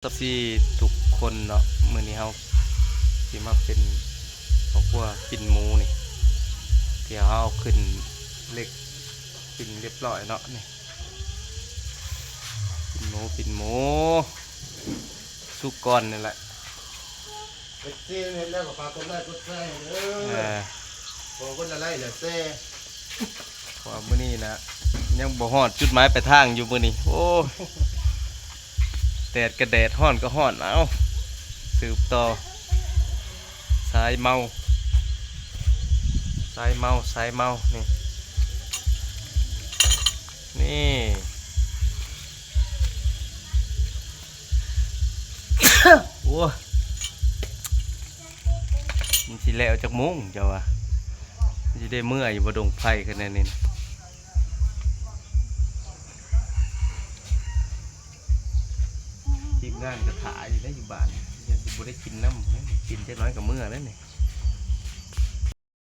ເອັຟຊີທຸກຄົນເນາະ ມື້ນີ້ເຮົາຊິມາເປັນພໍ່ຄົວປີ້ນໝູນີ້ ທີ່ເຮົາເອົາຂຶ້ນເຫຼັກປີ້ນຮຽບຮ້ອຍເນາະ ນີ້ ປີ້ນໝູ ປີ້ນໝູ ສຸກກ່ອນນີ້ແຫຼະ. ເອັຟຊີເຫັນແລ້ວກໍຝາກກົດໄລກົດແຊໃຫ້ເດີ ເອີ ຂໍຄົນລະໄລລະແຊ ເພາະວ່າມື້ນີ້ນະ ຍັງບໍ່ຮອດຈຸດໝາຍປາຍທາງຢູ່ມື້ນີ້ ໂອ້ ແດດກໍແດດ ຮ້ອນກໍຮ້ອນ ເອົ້າ ສືບຕໍ່ ສາຍເມົາ ສາຍເມົາ ສາຍເມົາ ນີ້ ນີ້ ໂອ້ຍ ມັນຊິແລ້ວຈັກໂມງເຈົ້າວ່າ ມັນຊິໄດ້ເມືອຢູ່ບໍ່ ດົງໄຟຂະໜາດນີ້ນະ? ທີມງານກໍຖ້າຢູ່ໃນຢູ່ບ້ານ ຍັງຊິບໍ່ໄດ້ກິນນຳ ກິນຈັກໜ້ອຍກໍເມືອແລ້ວນີ້.